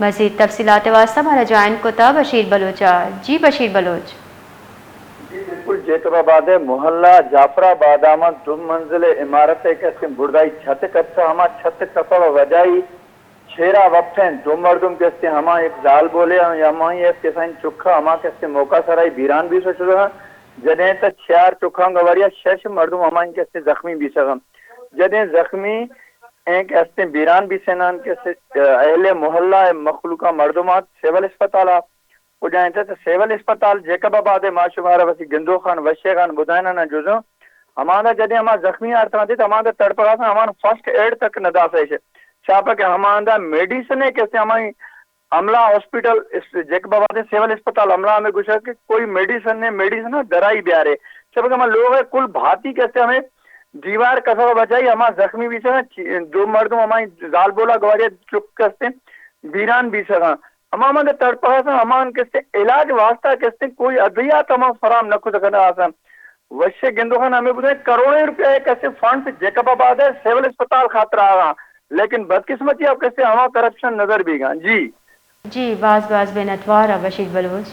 مزید تفصیلات واسطہ مارا جوائن کتا بشیر بلوچ ء۔ جی بشیر بلوچ۔ جی بالکل، جیکب آباد ء محلہ جعفر آباد ء ما دو منزل عمارت ء کہ استیں بردائی چھت کپتہ، ہما چھت کپگ ء وجہ ء چیرا وپتیں دو مردم کہ استیں ہما یک زالبولے ء ہمائی ء کسائیں چکا ہما کہ استیں موقع سرا بیران بیثہ شتگاں، جدیں تہ چیار چکاں گواریا شش مردم ہمائی کہ استیں زخمی بیثگاں۔ جدیں زخمی ایں کہ استیں بیران بیثینان کہ استیں اہل محلہ ء مخلوقاں مردماں سول اسپتال ء پجائینتہ۔ تہ سول اسپتال جیکب آباد ء ما شمارا وتی گندوخان وشیغان بدائینان جزوں۔ ہماندا جدیں ہما زخمی آرتاں دیت، ہماندا تڑپگاساں، ہمان فرسٹ ایڈ تک نہ داسہ ایش۔ چاپہ کہ ہماندا میڈیسن ء کہ استیں ہمائی عملہ ہاسپٹل اس-، جیکب آباد ء سول اسپتال عملہ ہمیں گوشگ کہ کوئی میڈیسن نے، میڈیسن ء درائی بیارے۔ چاپہ کہ ہما لوگ ء کل بھاتی کہ استیں ہمیں دیوار کسگ ء بجائی ہما زخمی بیثہ چی-، دو مردم ہمائی زالبولا گواریا چک کہ استیں بیران بیثگاں۔ ہما ہماندا تڑپگاساں، ہمان کہ استیں علاج واسطہ کہ استیں کوئی ادویات ہما فراہم نہ کتہ کنہ آساں۔ وشے گندوخان ہمیں بودیں کروڑیں روپیہ ء کہ استیں فنڈز جیکب آباد ء سول اسپتال خاطر آغاں، لیکن بدقسمتی ء کہ استیں ہما کرپشن نظر بیگاں۔ جی۔ جی، باز باز منتوار ء بشیر بلوچ۔